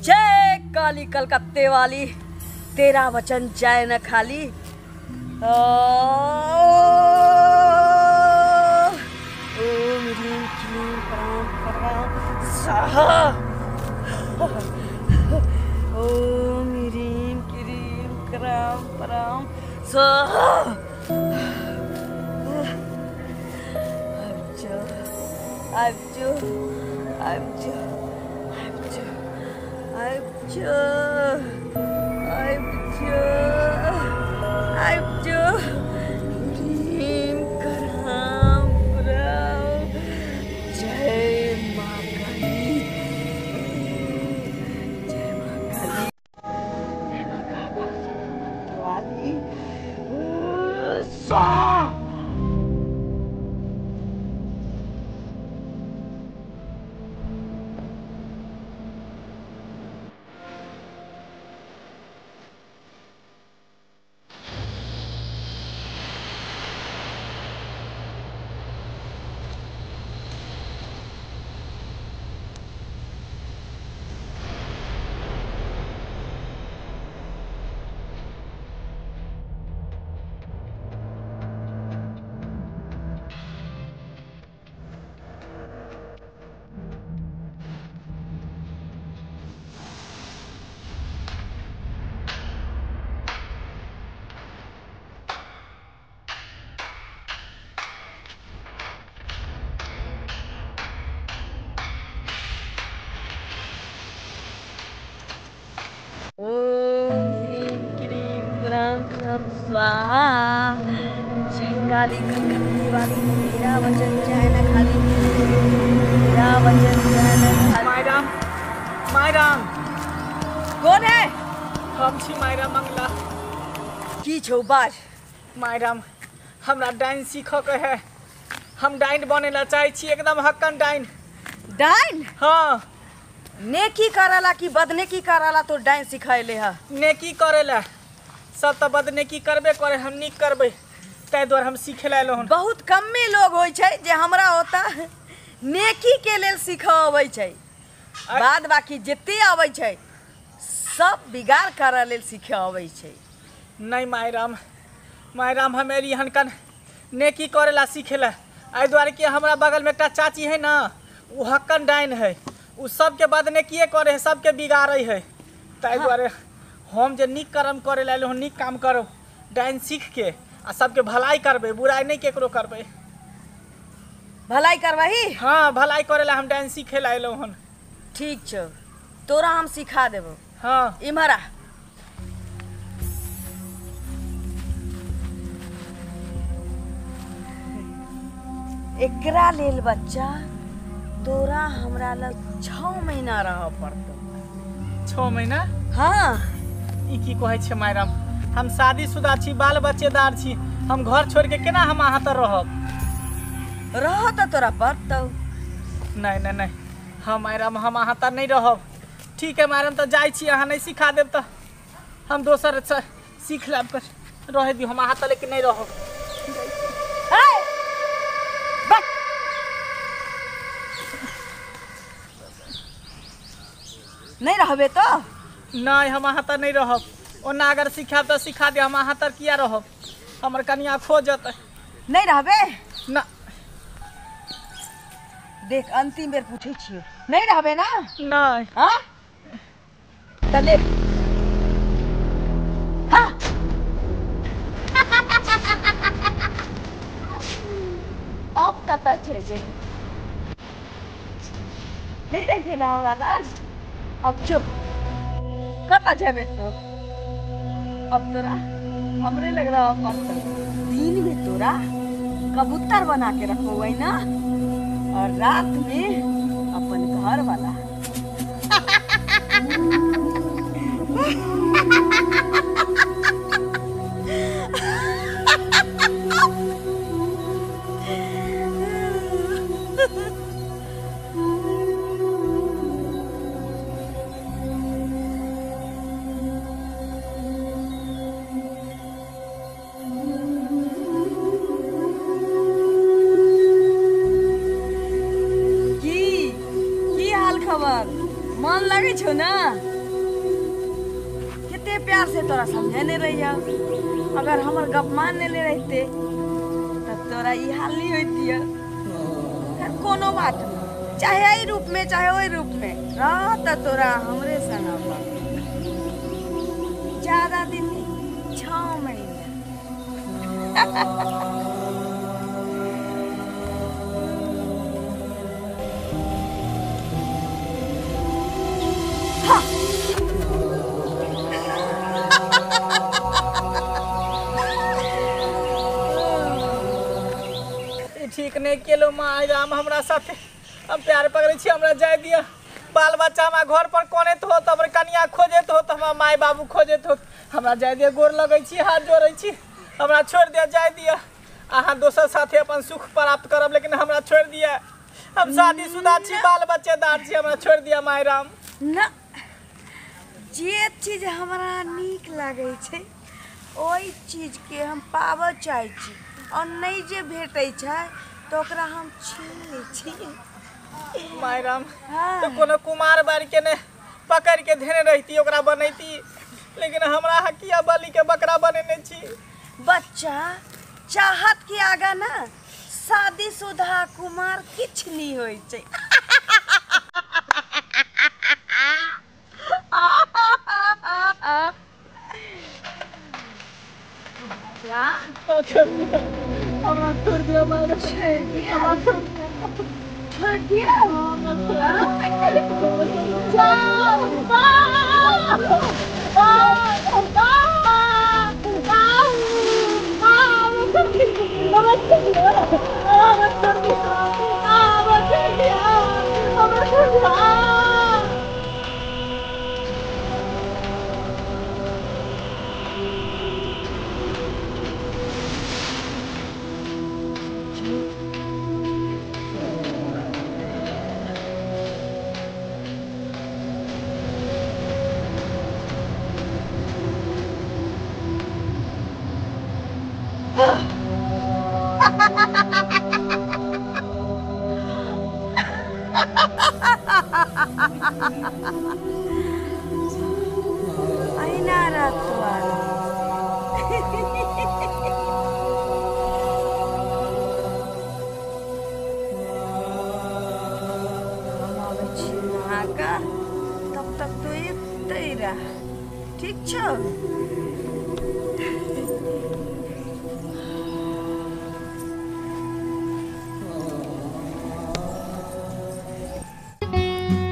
जय काली कलकत्ते वाली, तेरा वचन जाए न खाली। ओम ह्रीं क्लीं क्रां क्रां स्वाहा। ओम ह्रीं क्लीं क्रां क्रां स्वाहा। आबजो आबजो आबजो आबजो आबजो आबजो ह्रीं क्रां क्रां। जय माँ काली, जय माँ काली, जय माँ काली स्वाहा। स्वाहा। जय काली कलकत्ते वाली, तेरा वचन जाए न खाली, तेरा वचन जाए न खाली। मायराम, मायराम। कौन है? हम छी मायरा मंगला। की छौ बाज? मायराम, हमरा डाइन सीख के है। हम डाइन बने ला चाहे छी, एकदम हक्कन डाइन। डाइन? हाँ। नेकी करला कि बदनेकी करला तो डाइन सिखैले है? नेकी करेला सब तो बदनेकी करबे करे, हम नीक करबै, ताहि दुआरे हम सीखे ला एलहुँ। बहुत कमे लोग होइ छै जे हमरा होता नेकी के लेल सीख अबै छै, बाद बाकी जते अबै छै सब बिगाड़ करऽ लेल सीखे अबै छै। नहीं मायराम, मायराम हम एली हनकन नेकी करेला सीखे ला। एहि दुआरे कि हमरा बगलमे एकटा चाची है ना, ओ हक्कन डाइन है, ओ सबके बदनेकिए करे है, सबके बिगाड़ै है। ताहि दुआरे हम जे नीक कर्म करे ला एलहुँ, नीक काम करब डाइन सीख के, आ सबके भलाई करबै, बुराई नहीं केकरो करबै। भलाई करबही? हाँ, भलाई करे ला हम डाइन सीखे ला एलहुँ हन। ठीक छौ, तोरा हम सिखा देबो। हाँ। इम्हर आ। एकरा लेल बच्चा तोरा हमरा लग 6 महीना रह पड़तौ। 6 महीना? हाँ। ई की कहै छै मायराम, हम शादीशुदा छी, बाल बच्चेदार छी, हम घर छोड़ के केना हम अहाँ तर रहब? रह तऽ तोरा पड़तौ। नहीं नहीं नहीं, हम मायराम हम अहाँ तर नहीं रहब। ठीक है मायराम, तऽ जाइ छी, अहाँ नहीं सिखा देब तऽ हम दोसर सीख लेब, कर रह दियौ, हम अहाँ तर लेकिन नहीं रहब। नहीं रहबे तो? नहीं, हम अहाँ तर नहीं रहब। ओना अगर सिखाब तऽ सिखा दिअ, हम अहाँ तर किया रहब? हमर कनिया खोजत। नहीं रहबे? ना। देख अंतिम बेर पूछै छियौ, नहीं रहबे ना? नहीं। हाँ? तऽ ले। हाँ। अब कतऽ छै जे? नहीं छै ना हमरा लग। अब चुप, कतऽ जेबे तो? अब तोरा हमरे लग रहा पड़तौ। दिन में तोरा कबूतर बना के रखबै ना, और रात में अपन घर वाला। कितने प्यार से तोरा समझेने रहिया, अगर हमर गप मान ले रहते तब तोरा ई हाल नहीं होती। कोनो बात नहीं, चाहे एहि रूप में चाहे ओहि रूप में रह त तोरा हमरे संग ज्यादा दिन नहीं, 6 महीना। ठीक नहीं केलो माय राम हमरा साथे, हम प्यार पकड़े छी, हमरा जाय दिया। बाल बच्चा हमरा घर पर कोने हो, तो हमर कनिया खोजत हो, तो हमरा माय बाबू खोजत हो, हमरा जाय दिया। गोर लगै छी, हाथ जोड़ै छी, हमरा छोड़ दिया, जाय दिया। अहाँ दोसर साथे अपन सुख प्राप्त करब, लेकिन हमरा छोड़ दिया। हम शादीशुदा छी, बाल बच्चेदार छी, हमरा छोड़ दिया माय राम। ना, जे चीज हमरा नीक लागै छै ओहि चीज के हम पाबऽ चाहै छी, और नहीं जे भेटै छै तो ओकरा हम छीन लै छी। माय राम, हाँ। तो कोनो कुमार बार के ने पकड़ के धेने रहती, ओकरा बनैती, लेकिन हमरा हकिया बलि के बकरा बनेने छी। बच्चा चाहत के आगा ना शादीशुदा कुमार किछ नहीं होई छै। हमरा छोड़ दिया माय, हमरा छोड़ दिया। अहिना रहतो। हम आबै छी नहा कऽ, तब तक तो एतै रह, ठीक छौ?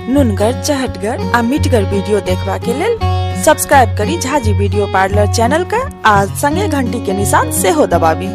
नुनगर, चहटगर आ मिठगर वीडियो देखबा के लेल सब्सक्राइब करी झाजी वीडियो पार्लर चैनल के आ संगे घंटी के निशान सेहो दबाबी।